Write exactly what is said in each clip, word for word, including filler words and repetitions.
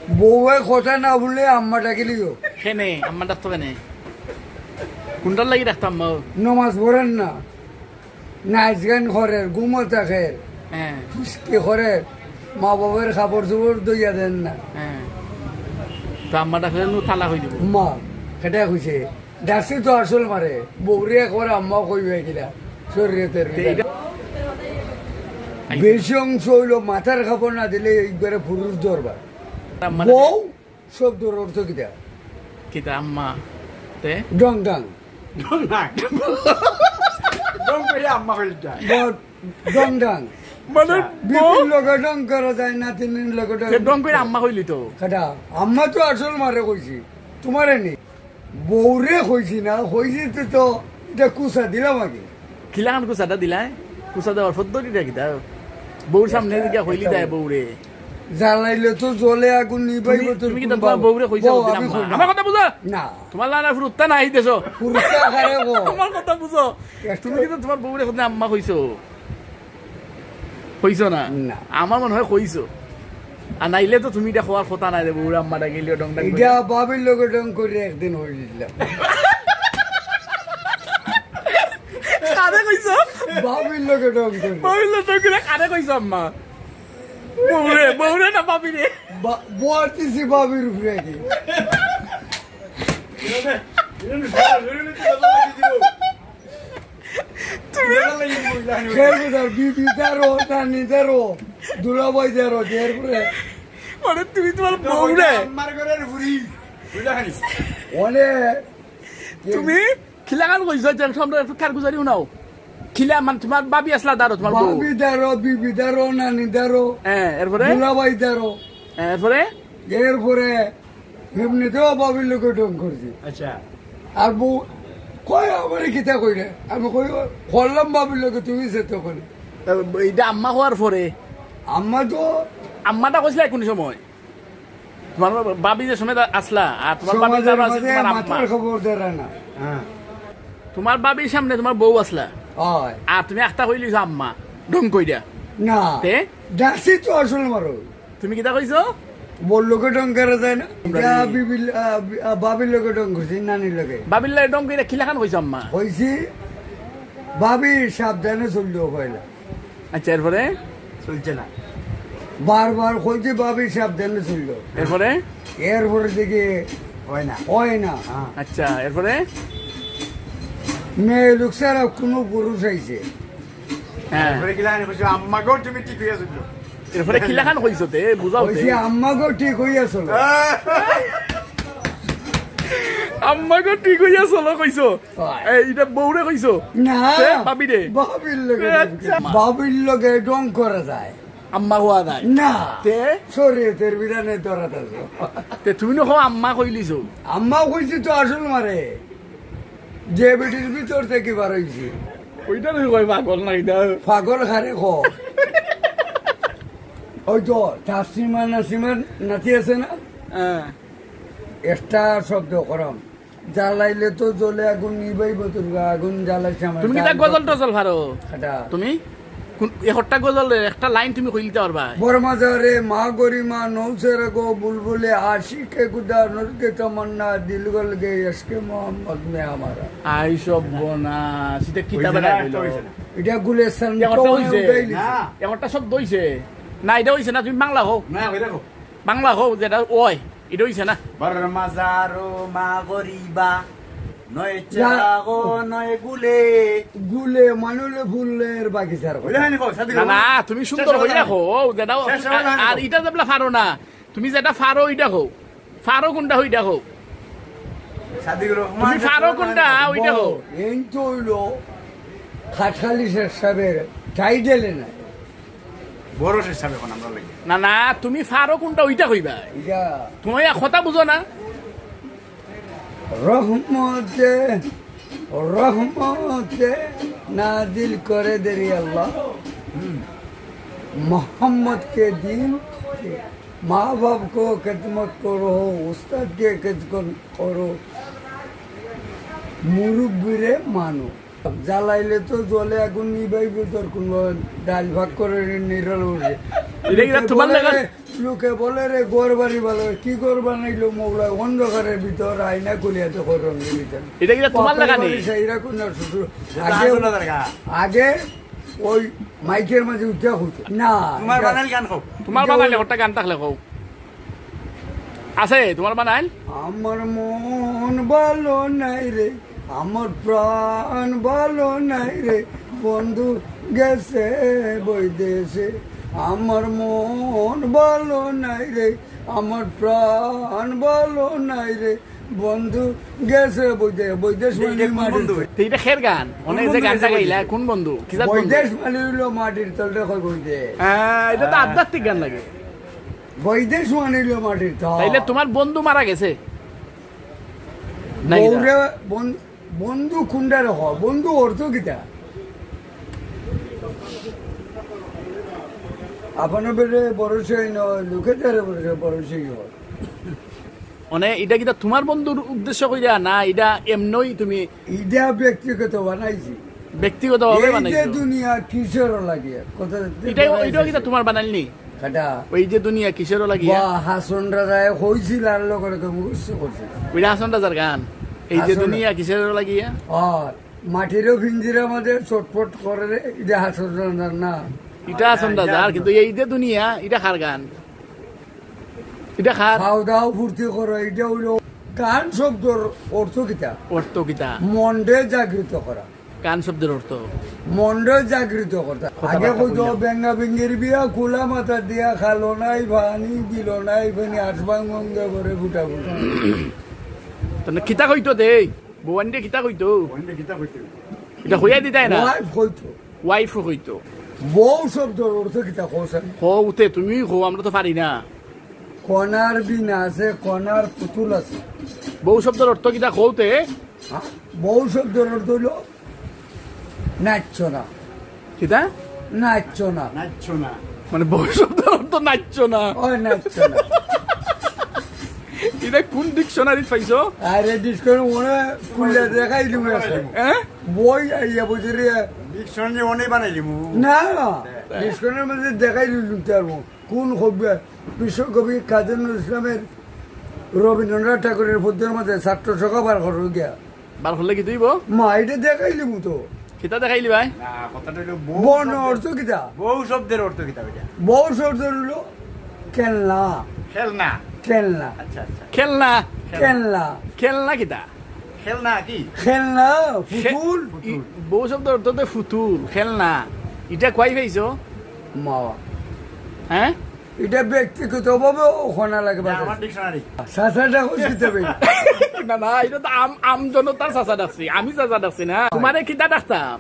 বউয়ে কথা না হুনলে আম্মা ডাকিলিও। কেনে আম্মা ডাকতো কেনে? কুনটার লাগি ডাকতো আম্মা? নমাজ পড়ের না, নাইচ গান করের, ঘুমো থাকের, হ্যাঁ। ফুসকি করের, মা বাবার কাপড় চোপড় ধইয়া দের না। হ্যাঁ। তো আম্মা ডাকলে নু তালাক অই দিবো। মা, কেটায় কইছে? ডাকছি তো আসল মারে, বউরে একবার আম্মাও কইবে কিনা, শরীয়তের ভিতরে। বেশি অংশ অইলো মাথার কাপড় না দিলে একবারে পুরুষ দরবার। আম্মা ডাকে। বউ শব্দর অর্থ কিতা? কিতা আম্মা? তে? ডং ডাং। ডং ডাং। ডং কইরা আম্মা কইলে যায়। ব-, ডং ডাং। মানে আচ্ছা। বিবির লগে ডং করা যায়, নাতিনির লগে ডং। তে ডং কইরা আম্মা কইলি তো। কেটা? আম্মা তো আসল মারে কইছি, তুমারে নি। বউরে কইছি না, কইছি তো, তো ইটা কুচা দিলাম আগে। কিলাখান কুচাটা দিলায়? কুচা দেওয়ার পদ্ধতিটা কিতা? বউর সামনে দিকে কইলি দেয় বউরে। জ্বালাইলে তো জ্বলে আগুন নিবাইব তুমি, তোর তুমি কি কোন তোমার বাবা? বউরে কইছো বউ, দিন আমি আম্মা? কই না। আমার কথা বুঝো? না। তোমার লানা ফুরুত্তা নাই দেশো। ফুরুত্তা কারে গো? আমার কথা বুঝো। তুমি কিন্তু তোমার বউরে কইছো আম্মা কইছো? কইছো না? না। আমার মনে হয় কইছো। আর নাইলে তো তুমি ইটা কওয়ার কথা নায় রে, বউরে আম্মা ডাকিলিও ডং ডং ইটা কইরা। বাবির লগে ডং করি একদিন অইছিলাম। কারে কইছো? বাবির লগে ডং করি। বাবির লগে ডং করি, কারে কইছো আম্মা? বউরে, বউরে না বাবিরে? বা-, বউর দিছি বাবির উপরে কি? তুমি খেয়াল করো, বিবি দারো, নানি দারো, দুলাভাই দারো, এরপরে মানে তুমি তোমার বউরে। আমার ঘরের বুড়ি, বুঝলা নি? ওনে তুমি কিলাখান কইছো যে আমরা একটু কারগুজারি হুনাও। কিলা মানে তোমার বাবি আসলা দারো, তোমার বউ। বাবি দারো, বিবি দারো, নানি দারো, হ্যাঁ, এরপরে? দুলাভাই দারো। হ্যাঁ, এরপরে? এরপরে এমনিতেও বাবির লগে ঢং করছি। আচ্ছা। আর বউ কয়, "আমারে কিতা কইরে?" আমি কই, "করলাম বাবির লগে, তুমি যে তখন।" তা ইটা আম্মা কওয়ার পরে? আম্মা তো আম্মাটা কইছিলা কোন সময়? তোমার বাবি যে সময় আসলা, আর তোমার বাবি সমাজের যারা আছে, মাঝে তোমার আম্মা। মাথার খবর দেয় না। হ্যাঁ। তোমার বাবির সামনে তোমার বউ আসলা। হয়। আর তুমি একটা কইলিছো আম্মা, ঢং কইরা। না। তে? ডাকছি তো আসল মারো। তুমি কিতা কইছো? বউর লগে ঢং করা যায় না। ইটা বিবির, আ, বি-, আ, বাবির লগে ঢং করছি, নানির লগে। বাবির লগে ঢং কইরা কিলাখান কইছো আম্মা? কইছি, "বাবি সাবধানে চললেও হয় না।" আচ্ছা, এরপরে? চলছে না। বারবার কইছি, "বাবি সাবধানে চললেও।" এরপরে? এরপরে দেখি হয় না। হয় না। হ্যাঁ। আচ্ছা, এরপরে? মেয়ে লোক ছাড়া কোনো পুরুষ আইছে। হ্যাঁ। এরপরে কিলাখান কইছো, "আম্মা গো, তুমি ঠিক হইয়া চললো।" এরপরে কিলাখান কইছো তে, বুঝাও তে। কইছি, "আম্মা গো, ঠিক হইয়া চলো।" আম্মা গো, ঠিক হইয়া চলো কইছো। হয়। এই, ইটা বউরে কইছো? না। তে, বাবিরে? বাবির লগে এ, ঢং আচ্ছা। করছি। বাবির লগে ঢং করা যায়। আম্মা কওয়া যায়? না। তে? শরীয়তের বিধানে ধরা থাকে। তে তুমি না কও আম্মা কইলিছো? আম্মা কইছি তো আসল মারে। যে বেটির ভিতর থাকি বার অইছে। ওইটা তুমি কই পাগল না এটা? পাগল কারে কয়? ওই তো তাসলিমা নাসিমার নাতি আছে না? হ্যাঁ। একটা শব্দ করম। জ্বালাইলে তো জ্বলে আগুন, নিবাইব তোর গা, আগুন জ্বালাইছে আমার তুমি কিতা গান গজল করতে। টজল পারো? এটা। তুমি কোন একটা গজল, একটা লাইন তুমি কইলিতে পারবা? বড় মজা রে, মা গরিমা, নৌসেরা গো বুলবুলে, আশিকে খুদা, নরকে তমন্না, দিল গল গে, ইশকে মোহাম্মদ মে হামারা। আই সব বোনা, সেটা কি ওই তাবে যে না না, হইলো? ওই যে না। এটা গুলেস্তান এটা একটা কমে হইছে। উঠাইলি। না। এটা একটা শব্দ হইছে। না, এটা হইছে না, তুমি বাংলা কও। না, ওই দেখো। বাংলা কও, যেটা ওই, এটা হইছে না। বড় মজারো মা গরিবা, নয় না। চেরাগো, নয় গুলে। গুলে, মানুলে ফুলের বাগিচার কথা। ওই দেখো, সাথে না, গো। না, তুমি সুন্দর শেষ হইয়া হলো। কও, যেটা শেষ হলো না। আর এটা যেবলা পারো না, তুমি যেটা পারো, এটা কও। পারো কোনটা, ওইটা কও। সাদিক রহমান তুমি পারো শেষ হলো কোনটা, না। ওইটা কও। বড়, এই তো হইলো খাটখালি শেখ সাহেবের টাইটেলে না। বড় শেখ সাহেব এখন আমরা লাগি। না, না, তুমি পারো কোনটা, ওইটা কইবা। ইয়া। তুমি এক কথা বুঝো না। রহমতে, রহমতে নাজিল করে দেরি আল্লাহ। হুম। মোহাম্মদ কে দিন, মা বাপ কো খেদমত করো, উস্তাদ কে খেদমত করো, মুরব্বিরে মানো। জ্বালাইলে তো জ্বলে আগুন, নিবাইবে তোর কোন ডাল ভাগ করে নিরল উঠে। এটা কি তোমার বলে লেখা? রে, লোকে বলে রে, ঘর বাড়ি ভালো, কি ঘর বানাইলো মৌলায়, অন্ধকারের ভিতর আয়না খুলিয়া দেখো রঙের ভিতর। এটা কিতা তোমার লাগা নি? বাপের বাড়ি সেইরা কোন শ্বশুর। আগে, আগে ওই মাইকের মাঝে উঠে হইতো না, তোমার এটা বানাইল গান কও। তোমার বানাইলে ওটা গান থাকলে কও। আছে তোমার বানাইল? আমার মন ভালো নাই রে, আমার প্রাণ ভালো নাই রে, বন্ধু গেছে বৈদেশে। আমার মন ভালো নাই রে, আমার প্রাণ ভালো নাই রে, বন্ধু গেছে বৈদেশে। বৈদেশ মানে মাটির তল। তো এটা খের গান, অনেক যে গানটা গাইলা, কোন বন্ধু? কি জাত বন্ধু? বৈদেশ মানে হইলো মাটির তলটা কয় বৈদেশ। হ্যাঁ, এটা তো আধ্যাত্মিক গান লাগে। বৈদেশ মানে হইলো মাটির তল। তাইলে তোমার বন্ধু মারা গেছে? নাই না। বন্ধু কুনটারে হ? বন্ধু অর্থ কিতা? আপনার বেড়ে ভরসা হয় না, লোকে তারে ভরসা, ভরসাই হয়। মানে, এটা কিতা তোমার বন্ধুর উদ্দেশ্য কইরা না, এটা এমনই তুমি? এটা ব্যক্তিগত বানাইছি। ব্যক্তিগতভাবে এই যে বানাইছো? দুনিয়া কিসের লাগিয়া? কথা এটাই, এটাও কিতা তোমার বানাইল নি? কাটা। ওই যে দুনিয়া কিসের লাগিয়া? বা, হাসন রাজায় কইছিল আর লোকের মুখস্থ করছে। ওইটা হাসন রাজার গান। এই যে হাসন দুনিয়া কিসের লাগিয়া? আর মাটিরও পিঞ্জিরা মাঝে চটপট করে রে, এটা হাসন রাজার না। এটা হাসন রাজার, কিন্তু এই যে দুনিয়া, এটা কার গান? এটা কার? খাও দাও ফুর্তি করো, এটা হইলো গান শব্দর অর্থ কিতা? অর্থ কিতা? মনরে জাগৃত করা। গান শব্দর অর্থ? মনরে জাগৃত করতা। কথা আগে বার্তা কইতো কইলাম। বেঙ্গা বেঙ্গির বিয়া, কুলা মাথা দিয়া, খালো নাই পানি, দিল নাই পানি, আসবাং গঙ্গা ভরে ফুটা ফুটা। তাহলে কিতা কইতো দে? বউয়াইনরে কিতা কইতো? বউয়াইনরে কিতা কইতো? এটা কইয়া দিতায় না? ওয়াইফ কইতো। ওয়াইফ কইতো। বউ শব্দর অর্থ কিতা কও চাই? কও উঠে, তুমি কও, আমরা তো পারি না। কনার বিন আছে, কনার পুতুল আছে। বউ শব্দর অর্থ কিতা কও তে? হ্যাঁ? বউ শব্দর অর্থ হইলো নাচছো না। কিতা? নাচছো না। নাচছো না। মানে বউ শব্দর অর্থ নাচছো না। ওই নাচছো না। এটা কোন ডিকশনারিত পাইছো? আরে ডিকশনারি মনে খুললে দেখাই দিমু এখন। হ্যাঁ? বই আইয়া বইছে রে। ডিকশনারি অনেক বানাই দিমু। না, না। ডিকশনারির মধ্যে দেখাই দিমু তার মুখ। কোন কবি? বিশ্বকবি কাজী নজরুল ইসলামের, রবীন্দ্রনাথ ঠাকুরের পদ্যের মধ্যে ছাত্র সখা বার করো গিয়া। বার করলে কিতা অইবো? মা, এটা দেখাইলিমু তো। কিতা দেখাইলিবায়? না, কথাটা হইলো বউ বর্ণ শব্দের, অর্থ কিতা? বউ শব্দের অর্থ কিতা ওইটা? বউ শব্দ হইলো খেলনা। খেলনা। খেলনা। আচ্ছা, আচ্ছা। খেলনা। খেলনা। খেলনা কিতা? খেলনা কি? খেলনা, খে-, পুতুল। ই-, বউ শব্দ অর্থ তো পুতুল, খেলনা। ইটা কই পাইছো? মা। হ্যাঁ? ইটা ব্যক্তিগতভাবে ওখানে লাগে না, বাজার। আমার ডিকশনারি। চাচা ডাকো কিতা ভাই? না, না, ইটা তো আম, আম জনতার চাচা ডাকছি, আমি চাচা ডাকছি না। তোমারে কিতা ডাকতাম?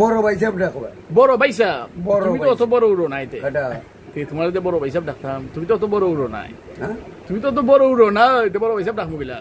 বড় ভাই সাহেব ডাকো ভাই। বড় ভাই সাহেব? বড় তুমি তো ভাই অত সাহেব। বড় উড়ো না এতে। এটা। তে তোমার যে বড় ভাই সাহেব ডাকতাম, তুমি তো অত বড় উড়ো নাই। হ্যাঁ? তুমি তো অত বড় উড়ো না, এতে বড় ভাই সাহেব ডাকমু কিলা?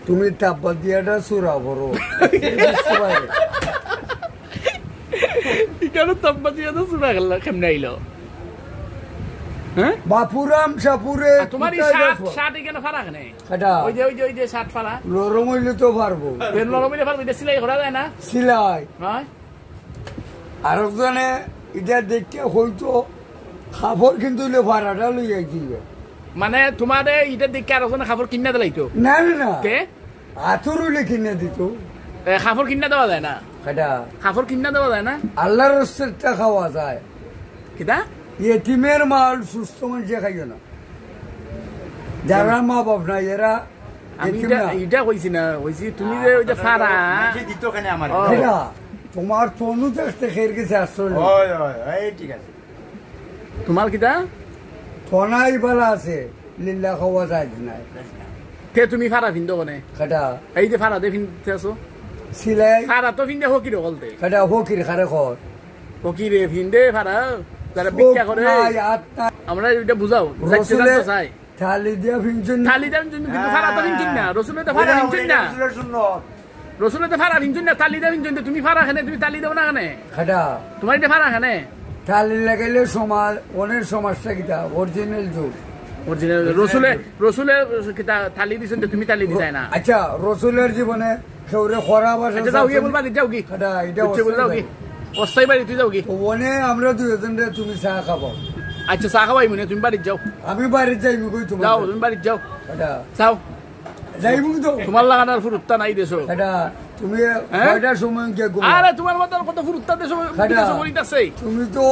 তুমি তাব্বা দিয়াটা চূড়া বড়। ইকানো তাব্বা দিয়াটা চূড়া খেললা, কেমনে আইলো? হ্যাঁ? বাপুরাম সাপুরে আর তোমার এই কোথায় শার্ট, গেছো? শার্ট এখানে ফাড়া কেনে? এটা ওই যে, ওই যে, ওই যে শার্ট ফাড়া। নরম হইলে তো পারবো। তে নরম হইলে পারবো, এটা সেলাই করা যায় না? সেলাই। হ্যাঁ? আরেকজনে এটা দেখে হয়তো কাপড় কিন্তু হইলে ফাড়াটা লই আইছিল। মানে তোমারে এটা দেখে আরেকজনে কাপড় কিনা দিলাইতো? না, না, না। তে? আতুর হইলে কিনে দিত। এ, কাপড় কিনা দেওয়া যায় না? এটা কাপড় কিনা দেওয়া যায় না? আল্লাহর রাস্তায় খাওয়া যায়। কিতা? এতিমের মাল সুস্থ মানুষে খাইও না। যারা মা বাপ নাই, এরা আমি এতিম ইটা, না। ইটা কইছি না, কইছি তুমি যে ওই যে ফাড়া। মাঝে দিত কেনে আমার? ও। এরা তোমার তনু দেখতে খের গেছে আশ্চর্য। ওই, ওই, এই ঠিক আছে। তোমার কিতা? তনাই বালা আছে, লিল্লা খাওয়া যায় নাই। তে তুমি ফাড়া ফিন্দো কেনে? কেটা? এই যে ফাড়া দে ফিনতে আছো। সিলাই। ফাড়া তো ফিন্দে হকির হকলতে। কেটা হকির খারে খর। হকিরে ফিন্দে ফাড়া, যারা চোখ ভিক্ষা করে। নাই, হাত নাই। আমরা এটা বুঝাও, রসুলে যাইতে যাইতে চাই। থালি দিয়া ফিনছুন। থালি দিয়া ফিনছুন, কিন্তু ফাড়া তো ফিনছুন না। রসুলে তো ফাড়া ফিনছুন না। রসুলের সুন্নত। রসুলে তো ফাড়া ফিনছুন না, থালি দিয়া ফিনছুন না। তুমি ফাড়া কেনে, তুমি থালি দেও না কেনে? কেটা? তোমার এটা ফাড়া কেনে? থালি লাগাইলে সমাজ, অনেক সমাজটা কিতা? অরিজিনাল যুগ। অরিজিনাল। রসুলে, রসুলে কিতা থালি দিছুন যে তুমি থালি দিতায় না? আচ্ছা, রসুলের জীবনে কেউরে খরা ভাষা আচ্ছা, যাও গিয়ে বলবা, যাও কি? কেটা, এটা বুঝছে, বল, যাও কি? অস্থায়ী বাড়ি, তুই যাও কি? তো অনে আমরা দুইজনরে তুমি চা খাবো। আচ্ছা, চা খাওয়াইমু নে, তুমি বাড়িত যাও। আমি বাড়িত যাইমু কই তোমার? যাও, তুমি বাড়িত যাও। এটা যাও। যাইমু তো। তোমার লাখান আর ফুরুত্তা নাই দেশো। এটা তুমি হ্যাঁ? কয়টার সময় গিয়া ঘুমাও? আরে, তোমার মতন কত ফুরুত্তা দেশো, এটা বিদেশো পড়িতাছে। তুমি তো